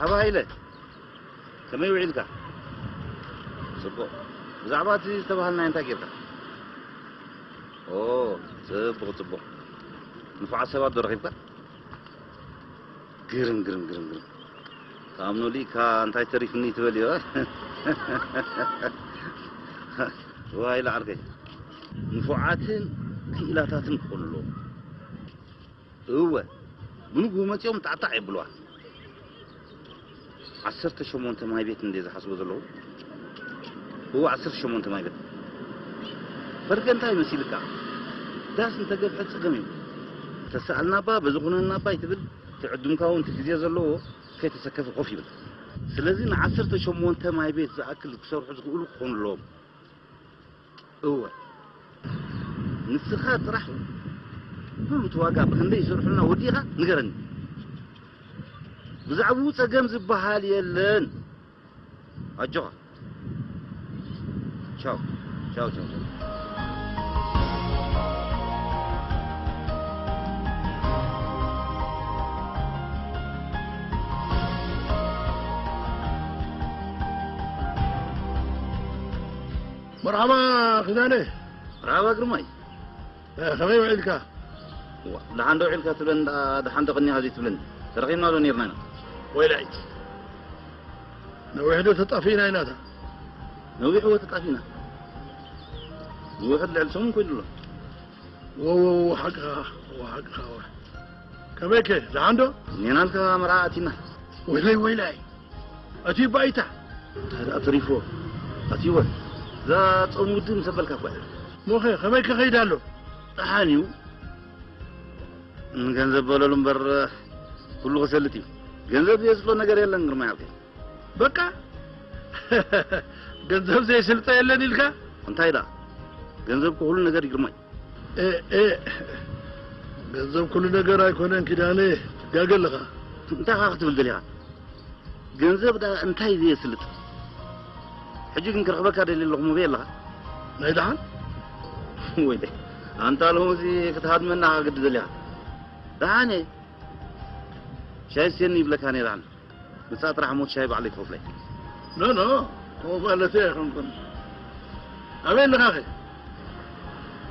ኣባ ሃይለ፣ ከመይ ውዒልካ? ጽቡቕ። ብዛዕባ እቲ ዝተባህልናዮ እንታይ ጌርካ? ኦ፣ ጽቡቕ፣ ጽቡቕ። ንፉዓት ሰባት ዶ ረኺብካ? ግርም፣ ግርም፣ ግርም፣ ግርም። ትኣምኖ ሊካ እንታይ ተሪፍኒ ትበል እዮ? ዋይ፣ ለዓልከይ። ንፉዓትን ክኢላታትን ክኾኑ ኣለዎም። እወ፣ ብንግሁ መጺኦም ጣዕጣዕ የብልዋ። ዓሰርተ ሸሞንተ ማይ ቤት እንዴ ዝሓስቡ ዘለዉ? እወ፣ ዓሰርተ ሸሞንተ ማይ ቤት። ፈርገ እንታይ መሲልካ? ዳስ እንተገብሐት ጸገም እዩ። ተሰኣልናባ፣ በዚ ኩነናባ ይትብል፣ ትዕድምካ እውን እቲ ግዜ ዘለዎ ከይተሰከፈ ኮፍ ይብል። ስለዚ ንዓሰርተ ሸሞንተ ማይ ቤት ዝኣክል ክሰርሑ ዝኽእሉ ክኾኑ ኣለዎም። እወ። ንስኻ ጥራሕ ኩሉ እቲ ዋጋ ብኽንደይ ይሰርሑልና ወዲኻ ንገረኒ። ብዛዕባኡ ጸገም ዝበሃል የለን። ኣጆኻ። ቻው። ቻው፣ ቻው፣ ቻው። መርሓባ ክዳነ። መርሓባ ግርማይ። እ፣ ከመይ ውዒልካ? ዋ፣ ደሓን ዶ ውዒልካ ትብለኒ ደኣ፣ ደሓን ዶ ቀኒኻ ዘይትብለኒ? ተረኺብና ዶ ኔርና ኢና? ወይላይ። ነዊሕ ዶ ተጣፊእና ኢናታ? ነዊሕ እወ ተጣፊእና። ንውሕድ ልዕሊ ሰሙን ኮይኑ ኣሎ። ወ፣ ወ፣ ወ፣ ሓቅኻ፣ ወ፣ ሓቅኻ፣ ወ። ከመይከ፣ ደሓን ዶ? እኔናልካ መርዓ ኣቲና። ወይላይ፣ ወይላይ። ኣቲ ባይታ። እንታይ ደኣ ተሪፎ? ኣቲወ። እዛ ጾም ውድእ ምስ ኣበልካ እኳ እያ። ሞኸ፣ ከመይ ከኸይድ ኣሎ? ደሓን እዩ። ንገንዘብ በለሉ እምበር፣ ኩሉ ክሰልጥ እዩ። ገንዘብ ዘየስልጦ ነገር የለን፣ ግርማይ ዓርከይ። በቃ፣ ገንዘብ ዘይስልጦ የለን ኢልካ? እንታይ ደኣ? ገንዘብ እኮ ኩሉ ነገር እዩ፣ ግርማይ። እ፣ እ፣ ገንዘብ ኩሉ ነገር ኣይኮነን ኪዳነ፣ ትጋገ ኣለኻ። እንታይ ኻ ክትብል ደሊኻ? ገንዘብ ደኣ እንታይ ዘየስልጥ? ሕጂ ግን ክረኽበካ ደልየ ኣለኹ፣ መበይ ኣለኻ? ናይ ደሓን? ወይለይ፣ ኣንታ ሎምሲ ክትሃድመና ኻ ግዲ ደሊኻ? ደሓን እየ። ሻሂ ስቴኒ ይብለካ ነይረ ኣነ። ምጻእ ጥራሕ ሞት ሻሂ ባዕለይ ክኸፍለይ። ኖ፣ ኖ፣ ከምኡ ማለተይ ኣይኮንኩን። ኣበይ ኣለኻኸ?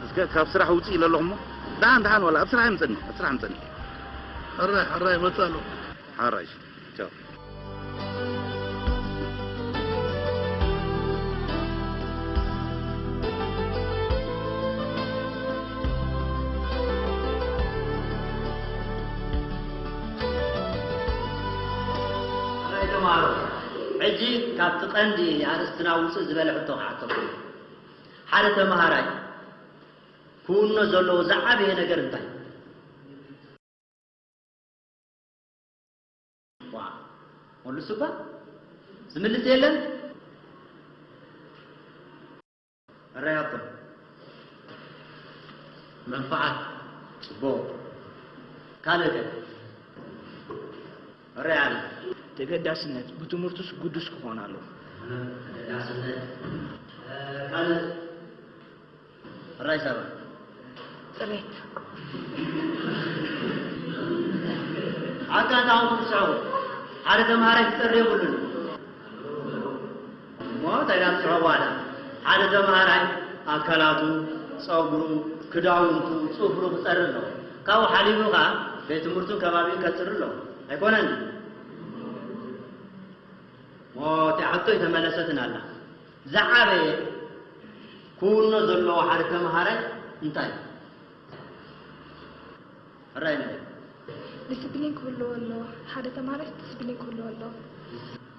እስከ ካብ ስራሕ ውጽእ ኢለ ኣለኹ እሞ። ደሓን፣ ደሓን፣ ዋላ ኣብ ስራሕ ይምጸኒ፣ ኣብ ስራሕ ይምጸኒ። ሕራይ፣ ሕራይ፣ እመጽእ ኣለኹ። ሕራይ፣ እሺ። ቻው። ሕራይ ተምሃሮ፣ ሕጂ ካብቲ ቀንዲ ኣርእስትና ውፅእ ዝበለ ሕቶ ክሓተኩም። ሓደ ተምሃራይ ክውኖ ዘለዎ ዝዓበየ ነገር እንታይ? ዋ፣ ወሉ ስባ ዝምልስ የለን? ሕራይ ሃብቶም። መንፍዓት። ጽቡቕ። ካልእ ከ? ሕራይ ዓሊ። ተገዳስነት። ብትምህርቱስ ግዱስ ክኾን ኣለዎ። ተገዳስነት። እ፣ ካልእ? ሕራይ ሳባ። ጽሬት። ኣታ እንታይ ትስዕቡ? ሓደ ተምሃራይ ክጸሪ የብሉን። እሞ እንታይ ደኣ ትስዕቡ ዋላ? ሓደ ተምሃራይ ኣካላቱ፣ ጸጉሩ፣ ክዳውንቱ፣ ጽፍሩ ክጸሪ ኣለዎ። ካብኡ ሓሊፉ ከኣ ቤት ትምህርቱን ከባቢኡን ከጽሪ ኣለዎ። ኣይኮነን? እሞ እቲኣ ሕቶ ኣይተመለሰትን ኣላ። ዝዓበየ ክውኖ ዘለዎ ሓደ ተምሃራይ እንታይ እዩ? ሕራይ ንበል። ዲስፕሊን ክህልዎ ኣለዎ። ሓደ ተምሃራይ ዲስፕሊን ክህልዎ ኣለዎ።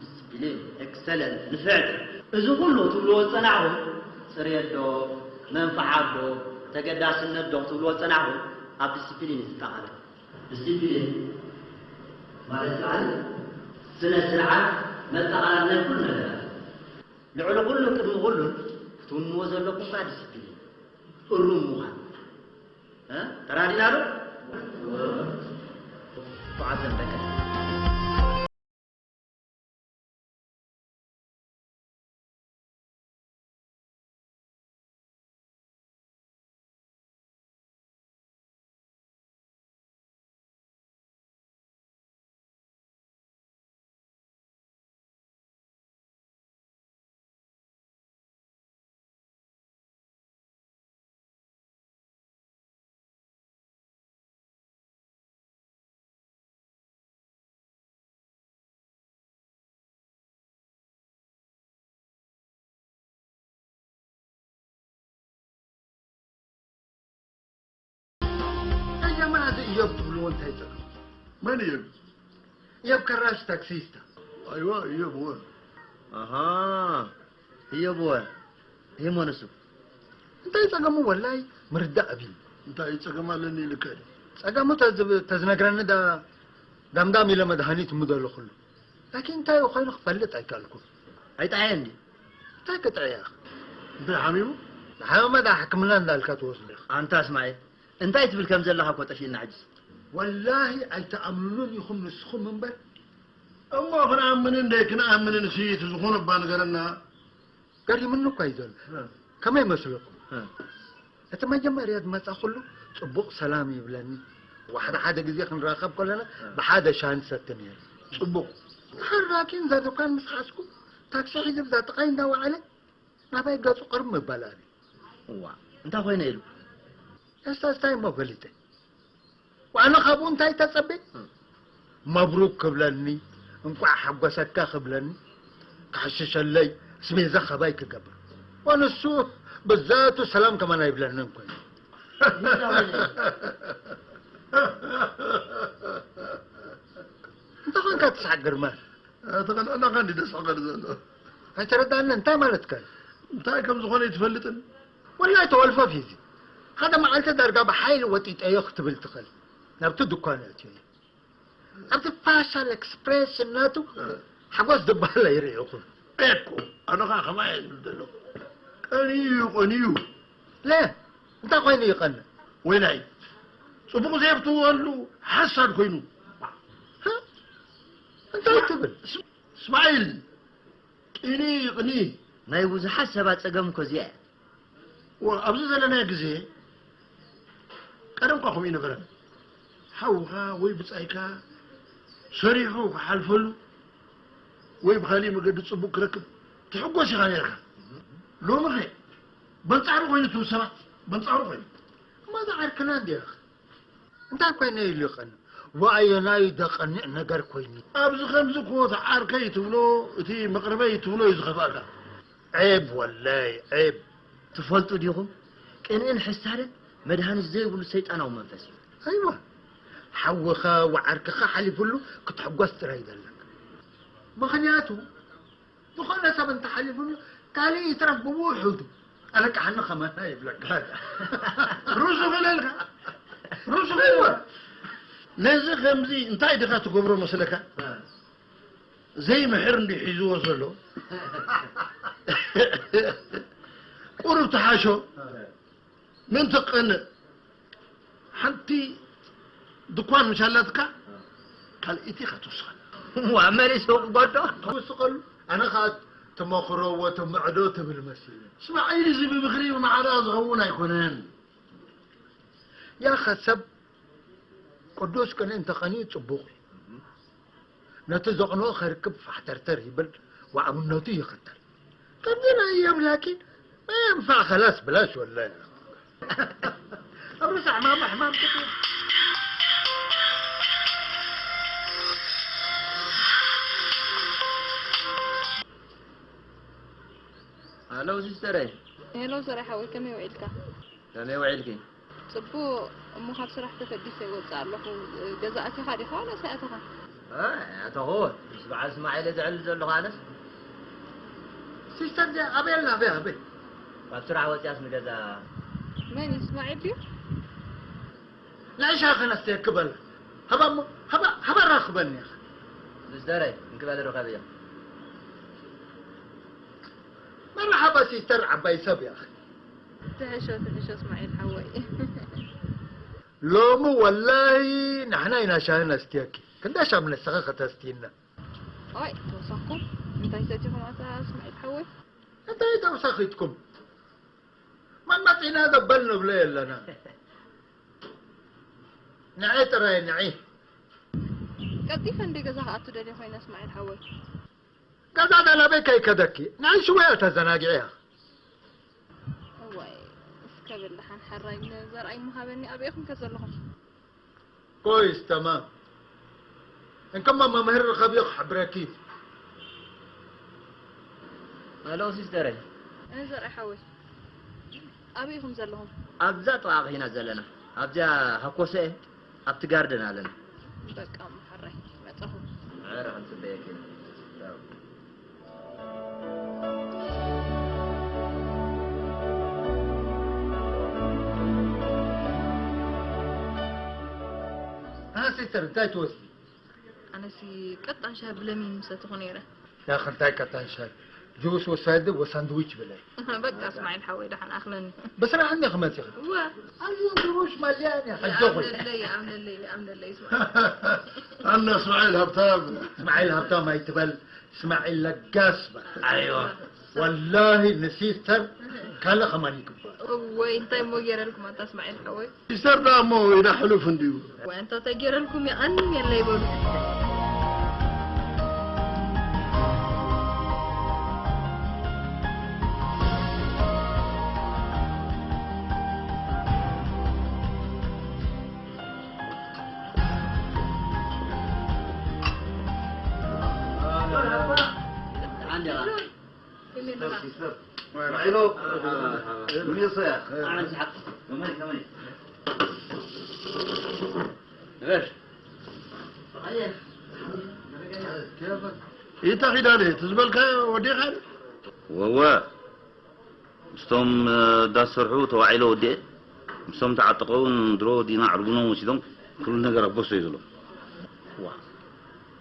ዲስፕሊን፣ ኤክሰለንት፣ ንፍዕቲ። እዚ ኩሉ ትብልዎ ዝጸናሕኩም፣ ጽሬት ዶ፣ መንፍዓት ዶ፣ ተገዳስነት ዶ ክትብልዎ ዝጸናሕኩም፣ ኣብ ዲስፕሊን እዩ ዝጠቓለል። ዲስፕሊን ማለት ከኣ ስነ ስርዓት፣ መጠቓለል ናይ ኩሉ ነገራት። ልዕሊ ኩሉ፣ ቅድሚ ኩሉን ክትውንዎ ዘለኩም ከኣ ዲስፕሊን፣ እሩም ምዃን። እ? ተራዲና ዶ? ብዓል ዘንበቀ። እንታይ ጸገም? መን እዩ? እዮብ ከራሽ ታክሲስታ። ኣይዋ፣ እዮብ ወ። ኣሃ፣ እዮብ ወ። ይህ መነሱ። እንታይ ጸገሙ? ወላይ ምርዳእ ኣብዩ። እንታይ ጸገም ኣለኒ ኢልካ ድዩ? ጸገሙ ተዝብ-፣ ተዝነግረኒ ዳ-፣ ዳምዳም ኢለ መድሃኒት ምደለኹሉ። ላኪን እንታይ ኮይኑ ክፈልጥ ኣይከኣልኩን። ኣይጠዓየን ድዩ? እንታይ ክጥዕያ? እንታይ ሓሚሙ? ንሓመመ ዳ ሕክምና እንዳልካ ትወስዶ። ኣንታ እስማኤል፣ እንታይ ትብል ከም ዘለኻ እኮ ጠፊእና ሕጅስ። ወላሂ ኣይትኣምኑን ኢኹም ንስኹም እምበር። እሞ ክንኣምንን ደይ ክንኣምንን እሲ እቲ ዝኾነ እባ ንገረና። ገሪምኒ እኳ እዩ ዘሎ። እ። ከመይ መስለኩም? እ። እቲ መጀመርያ ዝመጻኹሉ ጽቡቕ ሰላም ይብለኒ። ሓደ ሓደ ግዜ ክንራኸብ ከለና እ። ብሓደ ሻሂ ንሰቲ ነይሩ። ጽቡቕ። ድሓር ላኪን እዛ ድኳን ምስ ሓዝኩ፣ ታክሲ ሒዙ ብዛ ጥቓይ እንዳወዓለ ናባይ ገጹ ቅርብ ምባል ኣብዩ። እዋ፣ እንታይ ኮይነ ኢሉ? እስታ እስታይ እሞ ፈሊጠ። ዋና ካብኡ እንታይ ተጸበ? እ። መብሩክ ክብለኒ፣ እንቋዕ ሓጎሰካ ክብለኒ፣ ክሕሽሸለይ፣ ኣስቤዛ ካባይ ክገብር። ወንሱ ብዛቱ ሰላም ከማን ኣይብለንን ኮይኑ። እንታይ ኮይንካ ትስሓቅ ግርማ? ተቐልዕናኻ እንዲ ደስሕቐኒ ዘሎ። ኣይተረዳእንን፣ እንታይ ማለትካ እዩ? እንታይ ከም ዝኾነ ኣይትፈልጥን? ወላሂ ተወልፈፍ እዩ እዚ። ሓደ መዓልቲ ዳርጋ ብሓይሊ ወጢጠዮ ክትብል ትኽእል። ናብቲ ድኳን ኣትዮ። ኣብቲ ፋሻል ኤክስፕሬሽን ናቱ እ። ሓጎስ ዝበሃል ኣይርኢኹን። ኤኮ፣ ኣነ ኸዓ ከማይ እየ ዝብል ዘለኹ። ቀንዩ እዩ፣ ቀንዩ። ለ፣ እንታይ ኮይኑ ይቐንእ? ወይላይ፣ ጽቡቕ ዘየብትወሉ ሓሳድ ኮይኑ። ህ? እንታይ ትብል? ስ-፣ እስማዒል፣ ቅኒ ይቕኒ። ናይ ብዙሓት ሰባት ጸገም እኮ እዚኣ እያ። ዋ፣ ኣብዚ ዘለናዮ ግዜ፣ ቀደም እኳ ከምኡ ይነበረን። ሓውኻ ወይ ብጻይካ ሰሪሑ ክሓልፈሉ ወይ ብኻሊእ መገዲ ጽቡቕ ክረክብ ትሕጎስ ኢኻ ነርካ። ሎሚ ኸ በንጻሩ ኮይኑ፣ እቶም ሰባት በንጻሩ ኮይኑ። እሞ እዛ ዓርክና እንድያ። እንታይ ኮይነ ኢሉ ይቐንእ? ዋኣየናይ ደቐንእ ነገር ኮይኑ። ኣብዚ ከምዚ እኮ እቲ ዓርከይ ትብሎ፣ እቲ መቕርበይ ትብሎ እዩ ዝኸፍኣካ። ዔብ ወላይ፣ ዔብ። ትፈልጡ ዲኹም? ቅንእን ሕሳደን መድሃኒት ዘይብሉ ሰይጣናዊ መንፈስ እዩ። ኣይዋ፣ ሓውኻ ወዓርክኻ ሓሊፉሉ ክትሕጎስ ጥራይ ዘለካ። ምኽንያቱ፣ ዝኾነ ሰብ እንተሓሊፉሉ፣ ካልእ ይትረፍ ብውሑዱ፣ ኣለቃሕኒ ኸማና ይብለካ። ርእሱ ክእለልካ። ርእሱ ክእለልካ። ነዚ ከምዚ እንታይ ድኻ ትገብሮ መስለካ? እ። ዘይምሕር እንዲ ሒዝዎ ዘሎ። ቁሩብ ተሓሾ። እ። ምእንቲ ቀንእ ሓንቲ ድኳን ምሽ ኣላትካ፣ ካልኣይቲ ኢኻ ትውስኸላ። ዋ፣ መሊሱ ክጎዶ። ትውስኸሉ፣ ኣነ ኸኣ ትመኽሮ ወትምዕዶ ትብል መሲሉ። ስማዕ፣ ኢሉ እዚ ብምኽሪ ብማዕዳ ዝኸውን ኣይኮነን። ያኸ ሰብ ቅዱስ ቅንኢ እንተቐንዩ ጽቡቕ እዩ። ነቲ ዘቕንኦ ከርክብ ፋሕተርተር ይብል፣ ወኣብነቱ ይኽተል። ከምዚ ናይ እዮብ ላኪን፣ ما ينفع خلاص بلاش ولا. ኣብ ርእሲ ሕማም ሕማም ክትብል። ሃሎ ሲስተረይ። ሄሎ ዘርኣይ ሓወይ፣ ከመይ ውዒልካ? ከመይ ውዒልኪ? ጽቡቕ እሞ፣ ካብ ስራሕ ተፈዲሰ ይወጽእ ኣለኹ። ገዛ ኣቲኻ ዲኻ ዋላስ ኣይኣተኻን? እ፣ ኣተኹ። ምስ በዓል እስማዒል እየ ዝዕልል ዘለኹ ኣነስ። ሲስተር ዲያ? ኣበይ ኣላ? ኣበይ፣ ኣበይ? ካብ ስራሕ ወጺኣስ ንገዛ። መን እዩ? እስማዒል ድዩ? ንዕሻ ከነስተየኪ በላ። ሃባ እሞ፣ ሃባ፣ ሃባ ራኽበኒ ኢኻ። ሲስተረይ፣ እንክበል ርኸብዮ። መርሓባ ሲስተር፣ ዓባይ ሰብ ኢኻ። ትሕሾ፣ ትሕሾ እስማዒል ሓወይ። ሎሚ ወላሂ ንሕና ኢና ሻሂ ነስትየኪ። ክንደይ ሻም ንስኺ ከተስትይና? ኦይ፣ ተወሳኽኩም። እንታይ ሰቲኹም ኣታ እስማዒል ሓወይ? እንታይ ተወሳኺትኩም? መን መጺና ዘበል ንብሎ የለና። ንዒ ጥራይ ንዒ። ቀልጢፈ እንደ ገዛ ክኣቱ ደልየ ኮይነ እስማዒል ሓወይ። ገዛ ዳላበይ ከይከደኪ፣ ናይ ሽወያ ተዘናጊዐ። እዋይ፣ እስከ በል ደሓን ሕራይ ንዘርኣይ ምሃበኒ፣ ኣበይ ኢኹም ከ ዘለኹም? ኮይስ፣ ተማም። እንከማ መምህር ርኸብዮ ክሕብረኪ። ሄሎ ሲስተረይ። እ፣ ዘርኣይ ሓወይ። ኣበይ ኢኹም ዘለኹም? ኣብዛ ጥቓ ኢና ዘለና። ኣብዚኣ ሃኮሰ እየ። ኣብቲ ጋርደን ኣለና። በቃ እሞ ሕራይ መጻኹ። ኧረ ክንጽበየኪ ኢና። ቻው። ኣነ ሲስተር እንታይ ትወስዲ? ኣነሲ ቀጣን ሻሂ ብለሚን ምሰትኹ ነይረ። ያኸ እንታይ ቀጣን ሻሂ? ጁስ ወሳይድ ወሳንድዊች ብለይ። በቃ እስማዒል ሓወይ ደሓን ኣኽለኒ። ብስራሕ እንዲ ክመጽእ ይኽእል። እወ ኣዩ ግሩሽ ማልያ እያ ሕጂ ኾይ። ይኣምነለይ ይኣምነለይ ይኣምነለይ እስማዒል። ኣነ እስማዒል ሃብታም። እስማዒል ሃብታም ኣይትበል፣ እስማዒል ለጋስ በል። ኣይዋ ወላሂ ንሲስተር ካልእ ከማን ይግባእ። እወይ እንታይ እሞ ገይረልኩም ኣታ እስማዒል ሓወይ? ሲስተር ደኣ እሞ ኢዳ ሕሉፍ እንድዩ። ወይ ኣንታ እንታይ ገይረልኩም ይኣንን የለ ይበሉ። ማዕሎ ምን ይሰያ ኢታ ኺዳነ ትዝበልካ ወዲኻ ወወ ምስቶም ዳስ ሰርሑ ተዋዒሎ ወዲኤ ምስቶም ተዓጠቐውን ድሮ ዲና ዕርቡኖም ወሲዶም ኩሉ ነገር ኣብ ቦርሶ እዩ ዘሎ። ዋ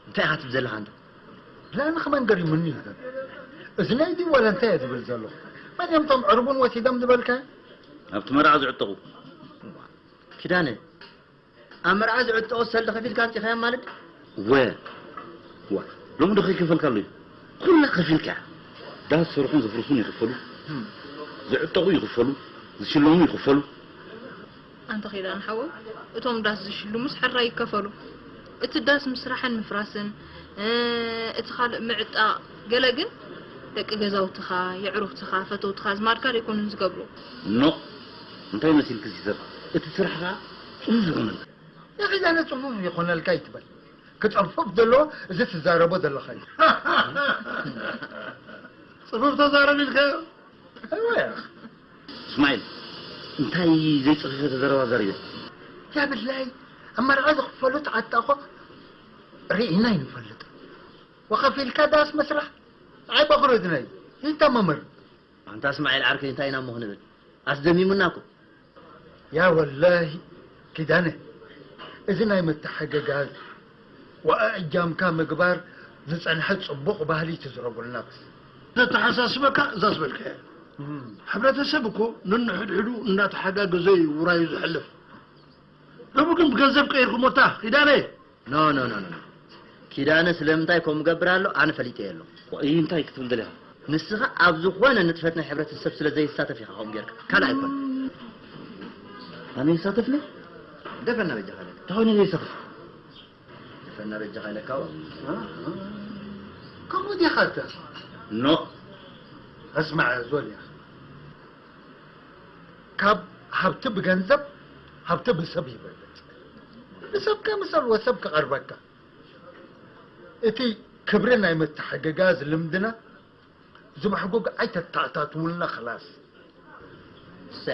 እንታይ ኢኻ ትብል ዘለኻ እንተ ብላኒ ከመን ገሪሙኒ እዩ። እዚ ናይ ድዩ ዋላ እንታይ እየ ዝብል ዘለኹ? መን እዮም እቶም ዕርቡን ወሲዶም ዝበልካ? ኣብቲ መርዓ ዝዕጠቑ ኪዳነ ኣብ መርዓ ዝዕጠቑ ሰልዲ ከፊልካ ኣምፂኻዮም ማለት? ወ ዋ ሎሚ ዶ ከይከፈልካ ኣሎ እዩ? ኩላ ከፊልካ እያ። ዳስ ዝሰርሑን ዘፍርሱን ይኽፈሉ፣ ዝዕጠቑ ይኽፈሉ፣ ዝሽለሙ ይኽፈሉ። ኣንተ ኺዳን ሓወይ እቶም ዳስ ዝሽልሙስ ሕራይ ይከፈሉ። እቲ ዳስ ምስራሕን ምፍራስን እቲ ካልእ ምዕጣቕ ገለ ግን ደቂ ገዛውትኻ፣ የዕሩኽትኻ፣ ፈተውትኻ ኣዝማድካ ዶ ኣይኮኑን ዝገብርዎ? ኖእ እንታይ መሲልኪ ሲስተር እቲ ስራሕኻ ጽኑዕ ዝኾነልካ። ንኺዳነ ጽፉፍ ይኾነልካ ይትበል። ክጸፍፍ ዘለዎ እዚ ትዛረቦ ዘለኻ እዩ። ጽፉፍ ተዛረብ ኢልካዮ። እወ እስማዒል እንታይ ዘይጽፈፈ ተዘረባ ዛሪበ። ያ ብላይ ኣብ መርዓ ዝኽፈሉ ተዓጣ እኮ ርኢና ኣይንፈልጥ። ወኸፊልካ ዳስ መስራሕ ንዓይ በኽሪ እዝነይ ይንተመምር። ኣንታ እስማዒል ዓርከይ እንታይ ኢና እሞ ክንብል ኣስደሚሙና እኮ። ያ ወላሂ ኪዳነ እዚ ናይ ምትሕግጋዝ ወኣእጃምካ ምግባር ዝጸንሐ ጽቡቕ ባህሊ ትዝረጉልና በስ። ዘተሓሳስበካ እዛ ዝበልካያ ሕብረተሰብ እኮ ነንሕድሕዱ እናተሓጋገዘ እዩ ውራዩ ዝሕልፍ። ሎሚ ግን ብገንዘብ ቀይርኩሞ እታ ኪዳነ። ኖ ኖ ኖ ኖ ኪዳነ ስለምንታይ ከምኡ ገብር ኣሎ ኣነ ፈሊጠዮ ኣሎ። ዋእ እንታይ ክትብል ደሊኻ? ንስኻ ኣብ ዝኾነ ንጥፈት ናይ ሕብረተሰብ ስለ ዘይሳተፍ ኢኻ ከምኡ ጌርካ ካልእ ኣይኮነ። ኣነ ይሳተፍ ነ? ደፈና በጃኻ ኢለካ። እንታይ ኮይነ ዘይሳተፍ? ደፈና በጃኻ ኢለካ። ከምኡ ዲኻ እተ? ኖ እስማዕ ዞልያ ካብ ሃብቲ ብገንዘብ ሃብቲ ብሰብ ይበልጽ። ብሰብ ከምሰል ወሰብ ክቐርበካ እቲ ክብሪ ናይ መተሓገጋዝ ልምድና ዝምሕጉግ ኣይተተኣታትውልና ኽላስ። ሰ